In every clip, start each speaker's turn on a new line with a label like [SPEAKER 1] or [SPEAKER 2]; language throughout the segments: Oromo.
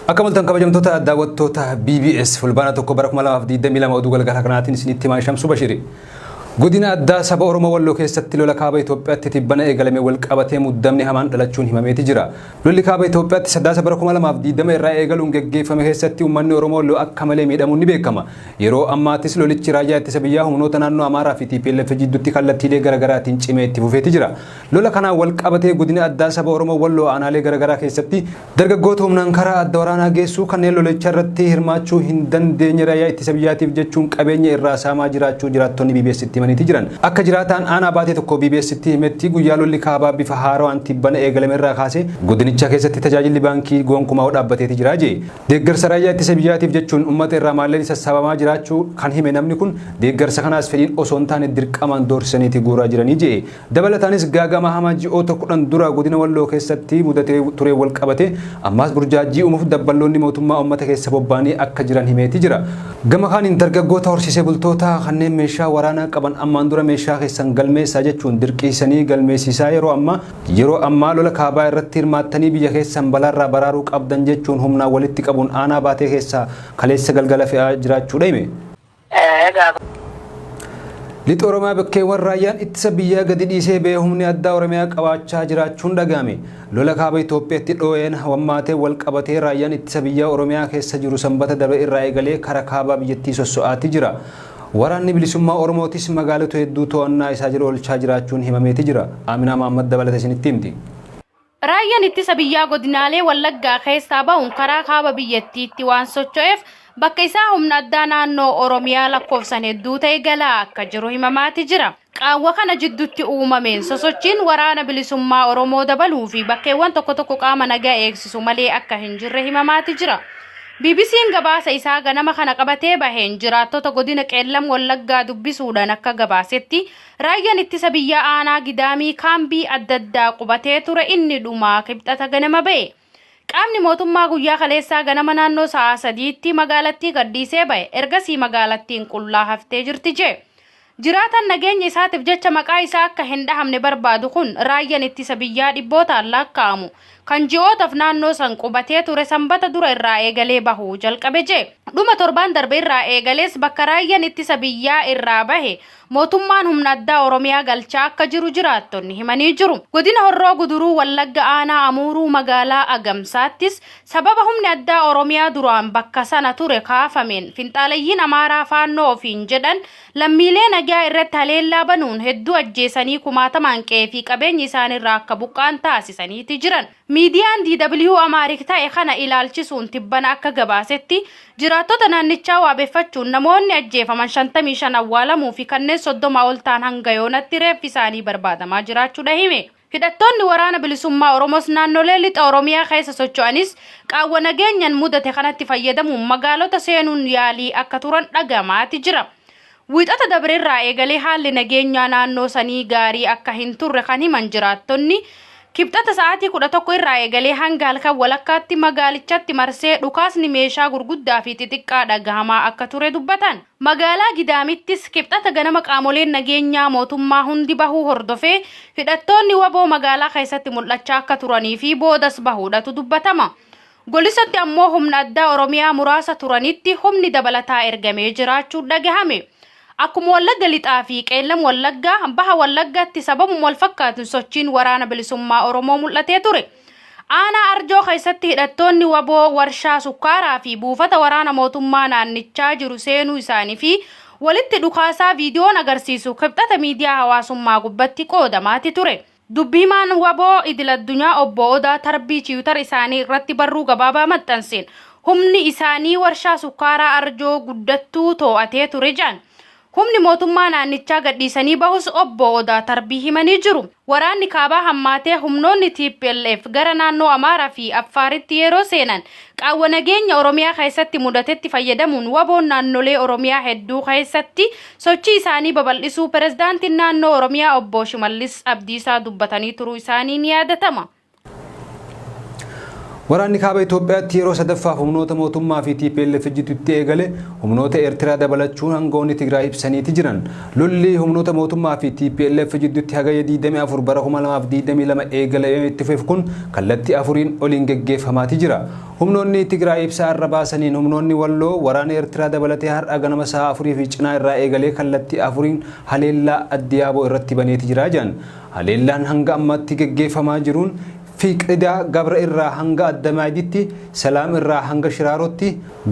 [SPEAKER 1] Akkam oltan kabajamtoota daawwattoota BBS fulbaana tokko bara 2022 oduu galgala kanaatiin isinitti himaa Shamsuu Bashiri. Godina addaa saba Oromoo Walloo keessatti lola kaaba Itoophiyaatti tibbana eegalame wal qabatee muddamni hamaan dhalachuun himameeti jira. Lolli kaaba Itoophiyaatti Sadaasa bara 2020 irraa eegaluun geggeeffame keessatti uummanni Oromoo Walloo akka malee miidhamuun ni beekama. Yeroo ammaattis lolichi raayyaa ittisa biyyaa humnoota naannoo Amaaraa fi TPLF jidduutti kallattiilee garaagaraatiin cimee itti fufeeti jira. Lola kanaan wal qabatee godina addaa saba Oromoo Walloo aanaalee garagaraa keessatti dargaggoota humnaan karaa adda waraanaa geessuu kanneen lolicha irratti hirmaachuu hin dandeenye raayyaa ittisa biyyaatiif jechuun qabeenya irraa saamaa jiraachuu jiraattonni BBStti himaniiti jiran. Akka jiraataan aanaa baatee tokko BBStti himetti guyyaa lolli kaabaa bifa haarawaan tibbana eegalame irraa kaasee godinicha keessatti tajaajilli baankii gonkumaa dhaabbateeti jira jee. Deeggarsa raayyaa ittisa biyyaatiif jechuun uummata irraa maallaqni sassaabamaa jiraachuu kan hime namni kun deeggarsa kanaas fedhiin osoo hin taane dirqamaan doorsisaniiti guuraa jiranii jee. Dabalataanis gaaga'ama hamaa ji'oota 10 dura godina Walloo keessatti mudatee tureen wal qabatee ammaas burjaajjii uumuuf dabballoonni mootummaa uummata keessa bobba'anii akka jiran himeeti jira. Gama kaaniin dargaggoota horsiisee bultoota kanneen meeshaa waraanaa qaban ammaan dura meeshaa keessan galmeessaa jechuun dirqiisanii galmeessisaa yeroo ammaa yeroo ammaa lola kaabaa irratti hirmaattanii biyya keessan balaarraa baraaruu qabdan jechuun humnaan walitti qabuun aanaa baatee keessaa kaleessa galgala fe'aa jiraachuudha hime.
[SPEAKER 2] Egaa.
[SPEAKER 1] Lixa Oromiyaa bakkeewwan raayyaan ittisa biyyaa gadi dhiisee ba'e humni addaa Oromiyaa qabaachaa jiraachuun dhaga'ame. Lola kaaba Itoophiyaatti dhoo'een hammaatee wal qabatee raayyaan ittisa biyyaa Oromiyaa keessa jiru sanbata dabre irraa eegalee kara kaabaa biyyattii sosso'aati jira. Waraanni bilisummaa Oromootis magaalota hedduu to'annaa isaa jala oolchaa jiraachuun himameeti jira. Aaminaa Mahammad dabalata isinitti himti.
[SPEAKER 3] Raayyaan ittisa biyyaa godinaalee Wallaggaa keessaa ba'uun karaa kaaba biyyattiitti waan socho'eef bakka isaa humna addaa naannoo Oromiyaa lakkoofsan hedduu ta'e galaa akka jiru himamaati jira. Qaawwa kana jiddutti uumameen sosochiin waraana bilisummaa Oromoo dabaluu fi bakkeewwan tokko tokko qaama nagaa eegsisu malee akka hin jirre himamaati jira. BBC'n gabaasa isaa ganama kana qabatee baheen jiraattota godina Qeellam Wallaggaa dubbisuudhaan akka gabaasetti Raayyaan ittisa biyyaa aanaa Gidaamii kaambii adda addaa qubatee ture inni dhumaa Kibxata ganama ba'e. Qaamni mootummaa guyyaa kaleessaa ganama naannoo sa'aa sadiitti magaalattii gadhiisee ba'e. Ergasii magaalattiin qullaa haftee jirti jee. Jiraataan nageenya isaatiif jecha maqaa isaa akka hin dhahamne barbaadu kun raayyaan ittisa biyyaa dhibbootaan lakkaa'amu kan ji'ootaf naannoo san qubatee ture Sanbata dura irraa eegalee bahuu jalqabe jee. Dhuma torbaan darbe irraa eegalees bakka raayyaan ittisa biyyaa irraa bahe Mootummaan humna addaa Oromiyaa galchaa akka jiru jiraattonni himanii jiru. Godina Horroo Guduruu Wallagga aanaa Amuuruu magaalaa Agamsaattis sababa humni addaa Oromiyaa duraan bakka sana ture kaafameen finxaaleyyiin Amaaraa Faannoo ofiin jedhan lammiilee nagaa irratti haleellaa banuun hedduu ajjeesanii kumaatamaan qe'ee fi qabeenya isaaniirraa akka buqqa'an taasisaniiti jiran. Miidiyaan DW Amharic ta'e kana ilaalchisuun tibbana akka gabaasetti, jiraattota naannichaa waabeffachuun namoonni ajjeefaman 55 awwaalamuu fi kanneen 30 ol ta'an hanga yoonatti reeffi isaanii barbaadamaa jiraachuudha hime. Hidhattoonni Waraana Bilisummaa Oromoos naannolee Lixa Oromiyaa keessa socho'anis qaawwa nageenyan mudate kanatti fayyadamuun magaalota seenuun yaalii akka turan dhagamaati jira. Wiixata dabrerraa eegalee haalli nageenyaa naannoo sanii gaarii akka hin turre kan himan jiraattonni, Kibxata sa'aatii 11 irraa eegalee hanga halkan walakkaatti magaalichatti marsee dhukaasni meeshaa gurguddaa fi xixiqqaa dhagahamaa akka ture dubbatan. Magaalaa Gidaamittis Kibxata ganama qaamoleen nageenyaa mootummaa hundi bahuu hordofee hidhattoonni wbo magaalaa keessatti mul'achaa akka turanii fi boodas bahuudhatu dubbatama. Golisotti ammoo humna addaa Oromiyaa muraasa turanitti humni dabalataa ergamee jiraachuu dhagahame. Akkuma Wallagga Lixaa fi Qeellam Wallaggaa, Baha Wallaggaatti sababuma wal fakkaatuun sochiin Waraana Bilisummaa Oromoo mul'atee ture. Aanaa Arjoo keessatti hidhattoonni wbo warshaa sukkaaraa fi buufata waraana mootummaa naannichaa jiru seenuu isaanii fi walitti dhukaasaa viidiyoon agarsiisu Kibxata miidiyaa hawaasummaa gubbatti qoodamaati ture. Dubbi himaan wbo idil addunyaa obbo Odaa Tarbii Tiwiitar isaanii irratti barruu gabaabaa maxxanseen humni isaanii warshaa sukkaaraa Arjoo Guddattuu too'atee ture jedhan. Humni mootummaa naannichaa gadhiisanii bahus obbo Odaa Tarbii himanii jiru. Waraanni kaabaa hammaatee humnoonni tplf gara naannoo Amaaraa fi Affaaritti yeroo seenan qaawwa nageenya Oromiyaa keessatti mudatetti fayyadamuun WBOn naannolee Oromiyaa hedduu keessatti sochii isaanii babal'isuu Pirezidaantiin Naannoo Oromiyaa Obbo Shimallis Abdiisaa dubbatanii turuu isaanii ni yaadatama.
[SPEAKER 1] Waraanni kaaba Itoophiyaatti yeroo sadaffaaf humnoota mootummaa fi TPLF jidduutti eegale humnoota Eertiraa dabalachuun aangawoonni Tigraay ibsaniiti jiran. Lolli humnoota mootummaa fi TPLF jidduutti Hagayya 24 bara 2022 eegalee itti fufe kun kallattii afuriin oliin geggeeffamaati jira. Humnoonni Tigraay ibsa har'a baasaniin humnoonni Walloo waraana Eertiraa dabalatee har'a ganama sa'a afurii fi cinaa irraa eegalee kallattii afuriin haleellaa Addiyaaboo irratti baneeti jira jedhan. Haleellaan hanga ammaatti geggeeffamaa jiruun Fiiqidaa Gabra irraa hanga Addamaayiditti, Salaam irraa hanga Shiraarotti,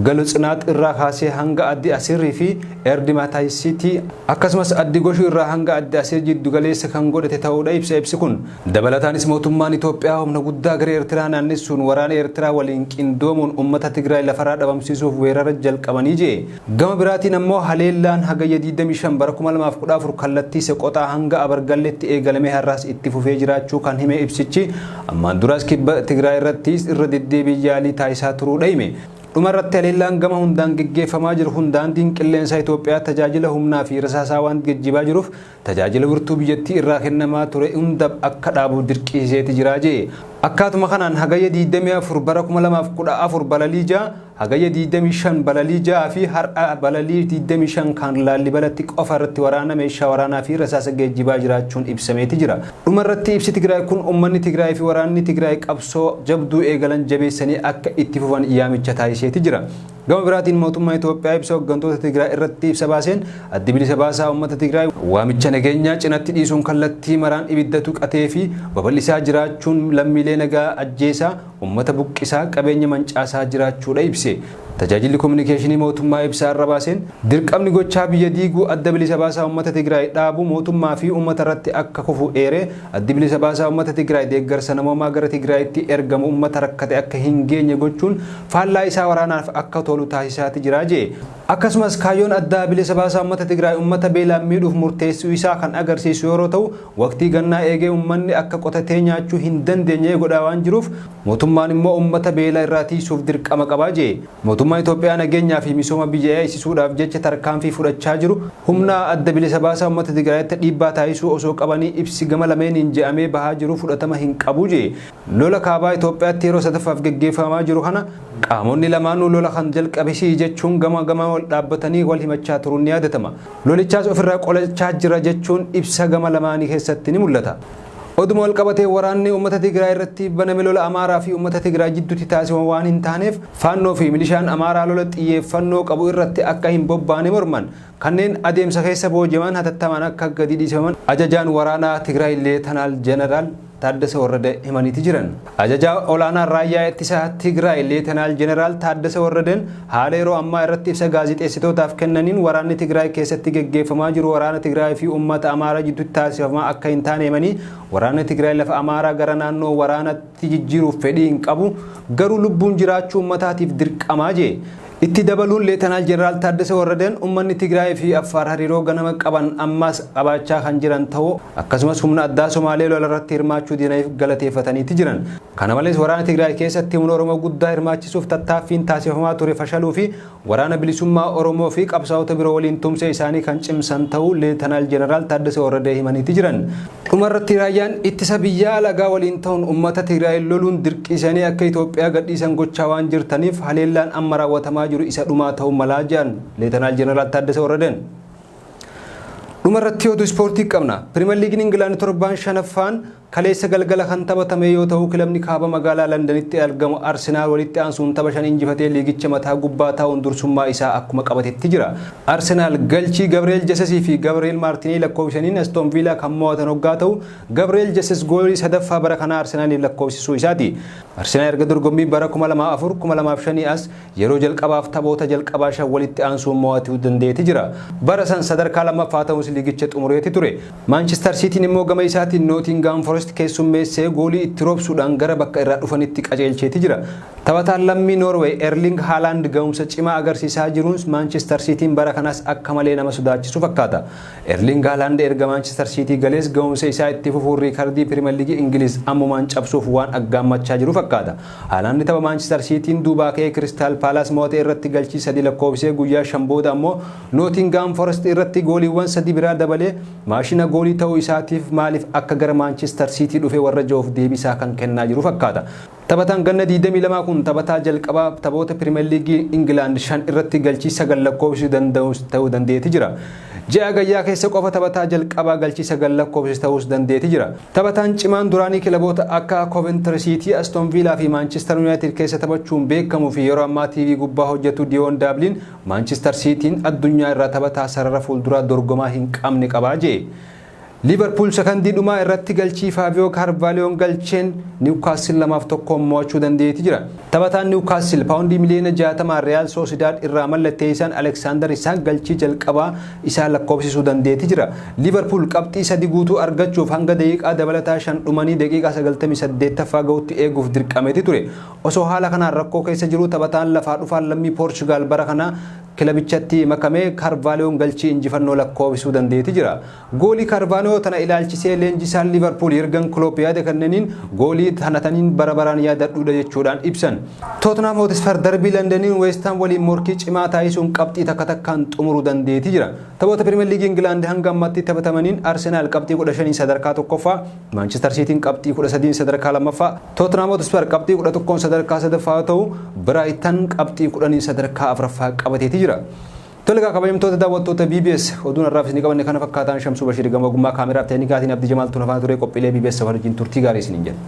[SPEAKER 1] Galu Tsinaat irraa kaasee hanga Addi Asirrii fi Erdi Maataayisitti, akkasumas Addi Goshuu irraa hanga Addi Asir jiddu galeessa kan godhate ta'uudha ibsa ibsi kun. Dabalataanis mootummaan Itoophiyaa humna guddaa gara Eertiraa naannessuun waraana Eertiraa waliin qindoomuun ummata Tigraay lafarraa dhabamsiisuuf weerara jalqabanii je'e. Gama biraatiin ammoo haleellaan Hagayya 25 bara 2014 kallattii Seqoxaa hanga Abargalleetti eegalamee har'aas itti fufee jiraachuu kan hime ibsichi, ammaan duraas Kibba Tigraay irrattis irra deddeebiin yaalii taasisaa turuudha hime. Dhuma irratti haleellaan gama hundaan geggeeffamaa jiru kun daandiin qilleensaa Itoophiyaa tajaajila humnaa fi rasaasaa waan gejjibaa jiruuf tajaajila wirtuu biyyattii irraa kennamaa ture hunda akka dhaabu dirqisiiseeti jira je'e. Akkaatuma kanaan Hagayya 24 bara 2014 balalii 6, Hagayya 25 balalii 6 fi har'a balalii 25 kan Laallibalatti qofa irratti waraana meeshaa waraanaa fi rasaasa geejjibaa jiraachuun ibsameeti jira. Dhuma irratti ibsi Tigraay kun ummanni Tigraay fi waraanni Tigraay qabsoo jabduu eegalan jabeessanii akka itti fufan yaamicha taasiseeti jira. Gama biraatiin mootummaan Itoophiyaa ibsa hoggantoota Tigraay irratti ibsa baaseen Addi Bilisa Baasaa Uummata Tigraay waamicha nageenyaa cinatti dhiisuun kallattii maraan ibidda tuqatee fi babal'isaa jiraachuun lammiilee nagaa ajjeesaa, uummata buqqisaa, qabeenya mancaasaa jiraachuudha ibse. Tajaajilli Kominikeeshinii mootummaa ibsa har'a baaseen dirqamni gochaa biyya diiguu Adda Bilisa Baasaa Uummata Tigraay dhaabuu mootummaa fi uummata irratti akka kufu eeree Addi Bilisa Baasaa Uummata Tigraay deeggarsa namoomaa gara Tigraayitti ergamu uummata rakkate akka hin geenye gochuun faallaa isaa waraanaaf akka tolu taasisaati jira je'e. Akkasumas kaayyoon Adda Bilisa Baasaa Uummata Tigraay uummata beelaan miidhuuf murteessuu isaa kan agarsiisu yeroo ta'u waqtii gannaa eegee uummanni akka qotatee nyaachuu hin dandeenye godhaa waan jiruuf mootummaan immoo uummata beela irraa tiiysuuf dirqama qaba je'e. Mootummaan Itoophiyaa nageenyaa fi misooma biyya eeysisuudhaaf jecha tarkaanfii fudhachaa jiru humna Adda Bilisa Baasaa Ummata Tigraayitti dhiibbaa taasisuu osoo qabanii ibsi gama lameeniin je'amee bahaa jiru fudhatama hin qabu je'e. Lola Kaabaa Itoophiyaatti yeroo sadaffaaf geggeeffamaa jiru kana qaamonni lamaanuu lola kan jalqabe si'i jechuun gama gama wal dhaabbatanii wal himachaa turuun ni yaadatama. Lolichaas ofirraa qolachaa jira jechuun ibsa gama lamaanii keessatti ni mul'ata. Oduma wal qabateen waraanni uummata Tigraay irratti baname lola Amaaraa fi uummata Tigraay jidduutti taasifamu waan hin taaneef Faannoo fi milishaan Amaaraa lola xiyyeeffannoo qabu irratti akka hin bobbaane morman. Kanneen adeemsa keessa booji'aman hatattamaan akka gadi dhiifaman ajajaan waraanaa Tigraay Leetanaal Jeneraal Taaddasa Warrade himaniiti jiran. Ajajaa olaanaan Raayyaa Ittisa Tigraay Leetanaal Jeneraal Taaddasa Warradeen haala yeroo ammaa irratti ibsa gaazixeessitootaaf kennaniin waraanni Tigraay keessatti geggeeffamaa jiru waraana Tigraay fi uummata Amaaraa jidduutti taasifamaa akka hin taane himanii waraanni Tigraay lafa Amaaraa gara naannoo waraanatti jijjiiruuf fedhii hin qabu garuu lubbuun jiraachuu uummataatiif dirqamaa jee. Itti dabaluun Leetanaal Jeneraal Taaddasa Warradeen ummanni Tigraay fi Affaar hariiroo ganama qaban ammaas qabaachaa kan jiran ta'uu akkasumas humna addaa Somaalee lola irratti hirmaachuu didaniif galateeffataniiti jiran. Kana malees waraana Tigraay keessatti humna Oromoo guddaa hirmaachisuuf tattaaffiin taasifamaa ture fashaluu fi Waraana Bilisummaa Oromoo fi qabsaa'ota biroo waliin tumsa isaanii kan cimsan ta'uu Leetanaal Jeneraal Taaddasa Warradee himaniiti jiran. Dhuma irratti Raayyaan Ittisa Biyyaa alagaa waliin ta'uun ummata Tigraay loluun dirqiisanii akka Itoophiyaa gadhiisan gochaa waan jirtaniif haleellaan amma raawwatamaa jiru isa dhumaa ta'uu malaa jedhan Leetanaal Jeneraal Taaddasa Warradeen. Dhuma irratti oduu ispoortii qabna. Piriimer Liigiin Ingilaand torbaan shanaffaan Kaleessa galgala kan taphatame yoo ta'u kilabni kaaba magaalaa Landanitti argamu Arsenaal walitti aansuun tapha 5 injifatee liigicha mataa gubbaa taa'uun dursummaa isaa akkuma qabatetti jira. Arsenaal galchii Gabreel Jasesii fi Gabreel Maartineey lakkoofsisaniin Astoon Viilaa kan mo'atan hoggaa ta'u Gabreel Jases goolii sadaffaa bara kanaa Arsenaaliif lakkoofsisuu isaati. Arsenaal erga dorgommii bara 2004, 2005 as Yeroo jalqabaaf taphoota jalqabaa 5 walitti aansuun mo'atuu danda'eeti jira. Bara san sadarkaa 2ffaa ta'uuns liigicha xumureeti ture. Maanchistar Siitiin immoo gama isaatiin Nootiingaam Forest keessummeessee goolii itti roobsuudhaan gara bakka irraa dhufanitti qajeelcheeti jira. Taphataan lammii Noorweey Erling Haalaand gahumsa cimaa agarsiisaa jiruun Maanchistar Siitiin bara kanas akka malee nama sodaachisu fakkaata. Erling Haalaand erga Maanchistar Siitii galees gahumsa isaa itti fufuun riikardii Piriimer Liigii Ingiliz ammumaan cabsuuf waan aggaammachaa jiru fakkaata. Haalaand tapha Maanchistar Siitiin duubaa ka'ee Kiristaal Paalaas mo'ate irratti galchii sadi lakkoofsisee guyyaa 5 booda ammoo Nootingaam Forest irratti gooliiwwan sadi biraa dabalee maashina goolii ta'uu isaatiif maaliif akka gara Maanchistar Siitii dhufe warra jiruuf deebisaa kan kennaa jiru fakkaata. Taphataan ganna 22 kun taphataa jalqabaa taphoota Pirimeer Liigii Ingilaand 5 irratti galchii 9 lakkoofsisuu danda'u ta'uu dandeeti jira. Ji'a Hagayyaa keessa qofa taphataa jalqabaa galchii 9 lakkoofsise ta'uus dandeeti jira. Taphataan cimaan duraanii kilaboota akka Coventry City, Aston Villa fi Manchester United keessa taphachuun beekamuu fi yeroo ammaa TV gubbaa hojjetu Diyoon Daabliin Manchester Cityn addunyaa irraa taphataa sarara fuulduraa dorgomaa hin qabne qabaa je'e. Liivarpuul sakandii dhumaa irratti galchii Faabiyoo Kaarvaaliyoon galcheen Niwkaastil 2 fi 1n mo'achuu dandeeti jira. Taphataan Niwkaastil paawundii miliyoona 60n Riyaal Soosidaad irraa mallatteessaan Aleksaandar Isaak galchii jalqabaa isaa lakkoofsisuu dandeeti jira. Liivarpuul qabxii sadi guutuu argachuuf hanga daqiiqaa dabalataa 5 dhumanii daqiiqaa 98ffaa gahutti eeguuf dirqameeti ture. Osoo haala kanaan rakkoo keessa jiruu taphataan lafaa dhufaan lammii Poorchugaal bara kana kilabichatti makame Kaarvaaliyoon galchii injifannoo lakkoofsisuu dandeeti jira. Goolii Kaarvaaniyoo tana ilaalchisee leenjisaan Liivarpuul Yirgan Kiloop yaada kennaniin goolii tana taniin bara baraan yaadadhuudha jechuudhaan ibsan. Tootnaam Hootispar darbii Landaniin Weestaam waliin morkii cimaa taasisuun qabxii takka takkaan xumuruu dandeeti jira. Taphoota Pirimeer Liigii Ingilaand hanga ammatti taphatamaniin Arsenaal qabxii 15n sadarkaa tokkoffaa, Maanchistar Siitiin qabxii 13n sadarkaa lammaffaa, Tootnaam Hootispar qabxii 11n sadarkaa sadaffaa yoo ta'u, Biraayitan qabxii 10n sadarkaa afraffaa qabateeti jira. Tole egaa kabajamtoota daawwattoota BBS oduun har'aaf isinii qabanne kana fakkaataan Shamsuu Bashiir gama ogummaa kaameraaf teeknikaatiin Abdii Jamaal Tuna faana ture qophiilee BBS wajjin turtii gaarii isiniin jenna.